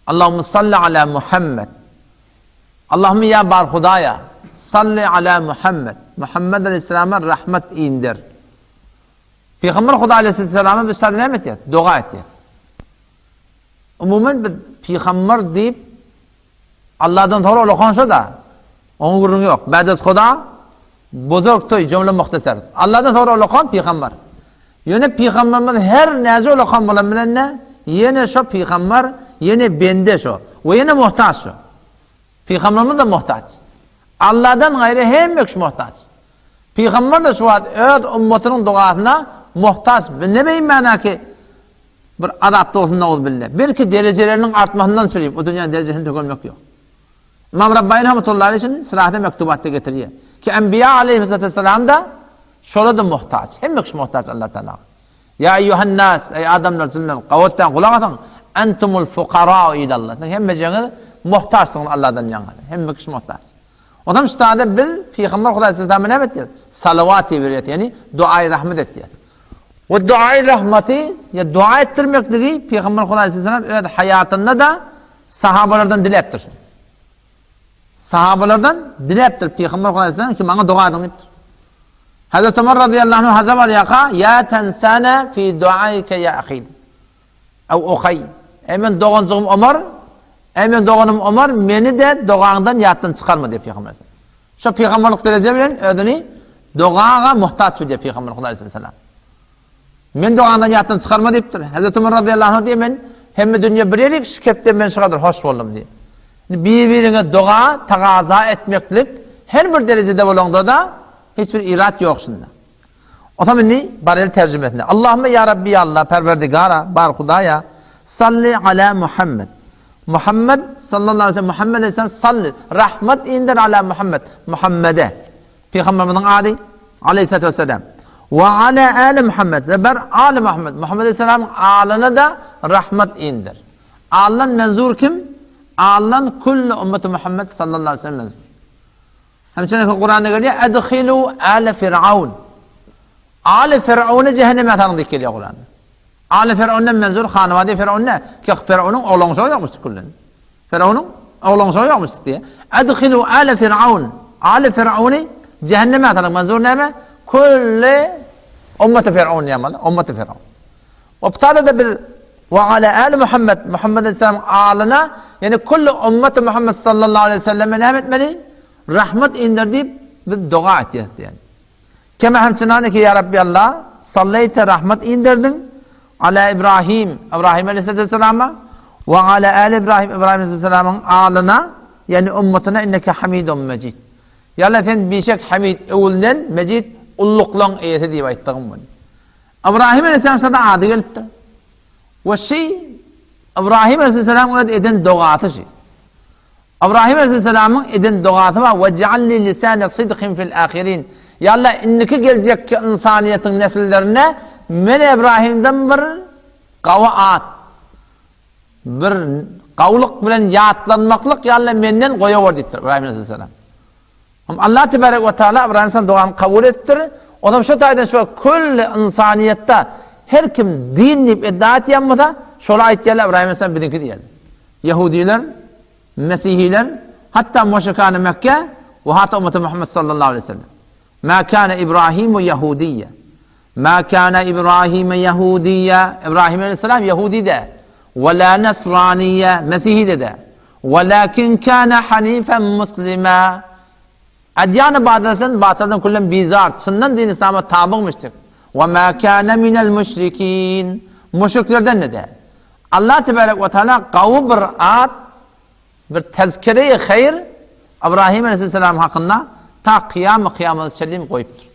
Allahümme salli ala Muhammed. Allahümme ýa bar Hudaýa, salli ala Muhammed. Muhammed aleyhisselama rahmet indir. Pygamber Hudaý aleyhisselama biz sada näme etýäs? Doga etýäs. Umuman biz pygamber diýip Allahdan soňra ulakan şo-da. Oňa gürrüň ýok. Bädet Huda bozuk toý jümle muhtasar. Allahdan soňra ulakan pygamber. Ýöne pygamberimiz her näce ulakan bolan bilen-de ýene şo pygamber, ýene bende şo we ýene muhtaç şo. Pygamberimiz de muhtaç. Allahdan gaýry hemme kişi muhtaç. Pygamber de şu wagt öz ummatynyň dugasyna muhtaç. Ne beýin mana ki bir azapda bolsun nauzubilla. Belki derejeleriniň artmasyndan çürüp o dünýäniň derejesini tökelmek ýok. Ymam Rabbani rahmetullahi aleyh şuny Sirahde mektubatda getirýär. Ki Enbiýa aleyhissalam da şola da muhtaç. Hemme kişi muhtaç Allah Taala. Ya eyyuhan nas, ey adamlar jynlar, gawatdan gulak asyň. Entumul fuqara ilallah. Siz hemmejeňiz muhtaçsyňyz Allahdan ýaňa. Hemme kişi muhtaç. Ondan ştada biz Peygamber Hudaý sallallahu näme etýär? Salawat berýär, ýani duaý rahmet etýär. We duaý rahmeti, ýa dua etdirmekligi Peygamber Hudaý sallallahu öz haýatynda da Sahabalardan diläpdir. Sahabalardan diläpdir Pygamber Hudaý ki maňa doga ediň diýipdir. Hazreti Ömer radıyallahu anh haza barýarka, "Ya tensana fi duaika ya ahi." Aw okay. Ey men doganjygym Ömer, ey men doganym Ömer, meni de dogaňdan ýatdan çykarma diýip Pygamber. Şo pygamberlik dereje bilen özüni dogaga muhtaç bilýär Pygamber Hudaý sallallahu Men dogandan ýatdan çykarma diýipdir. Hazreti Ömer razyýallahu anh diýýär, men hemme dünýe bir ýerik, şu kepden men şu gadar hoş boldum diýýär. Indi bir-biriňe doga tagaza etmeklik her bir derejede bolaňda-da hiç bir irat ýok şunda. Otam indi barel terjimesine. Allahümme ya Rabbi ya Allah Perwerdigara bar Hudaýa salli ala Muhammed. Muhammed sallallahu aleyhi ve sellem Muhammed aleyhisselam salli rahmet indir ala Muhammed Muhammede. Pygamberimiziň ady, aleýhissalatu wesselam. We ala ali Muhammed we ber ali Muhammed. Muhammed aleyhissalamyň alyna-da rahmet indir. Aldan menzur kim? Aldan külli ümmeti Muhammed sallallahu aleyhi ve sellem menzur. Hemçe Kur'an'da gelýär, Edhilu ale Firavun. Ali Firavunu cehenneme salyň diýip gelýär Kur'anda. Ali Firavundan menzur hanawady Firavun ne? Ki Firavunun oglan şogy ýokmuş küllen. Firawunyň oglanşagy ýokmuş diýýär. Edhilu ale Firavun. Ali Firavuni cehenneme atalyň. Manzur näme? Kulli ummeti Firavun diýmeli. Ummeti Firavun. We bu da biz we ala ali Muhammed, Muhammed aleyhisselam alyna, ýani kulli ummeti Muhammed sallallahu aleyhi ve selleme näme etmeli? Rahmet indir diýip biz doga etýäris diýen. Kema hemçinaniki ýa Rabbi Allah, salleýte rahmet inderdiň ala Ibrahim, Ibrahim aleyhissalama we ala ali Ibrahim, Ibrahim aleyhissalamyň alyna, ýagny ummatyna inneke hamidun mejid. Ýa Allah sen bişek hamid, öwülden mejid, ulluklaň eýesi diýip aýtdygym muny. Ibrahim aleyhissalam şada ady gelipdir. We şi Ibrahim aleyhissalam öz eden dogasy şi. Ybrahym aleýhissalamyň eden dogasy bar, Wej'alli lisane sidkin fil ahirin. Ýa Allah, indiki geljekki ynsanyýetiň nesillerine men Ybrahymdan bir gawy at, bir gawulyk bilen ýatlanmaklyk ýa Allah menden goýawor diýipdir Ybrahym aleýhissalam. Hem Allah tebarek we taala Ybrahym aleýhissalam dogany kabul edipdir. Onam şu taýdan şu külli ynsanyýetde her kim din diýip iddia etýän bolsa, şolar aýtýarlar Ybrahym aleýhissalam biziňki diýýärler. Ýehudiler, Mesihiler, hatda müşrikany Mekke we hatda ummeti Muhammed sallallahu aleyhi ve sellem. Ma kana İbrahimu Yahudiye. Ma kana İbrahim Yahudiye. İbrahim aleyhisselam Yahudi de. Ve la Nasraniye, Mesihi de de. Velakin kana hanifen muslima. Adýany batyldan batyldan küllen bizar, çyndan din İslama tabygmyşdyr. Ve ma kana minel müşrikin. Müşriklerden de däl. Allah tebarek we taala gawy bir at, bir tezkere-i haýr Ibrahim aleyhisselam hakynda ta kyýamy kyýamata çenli goýupdyr.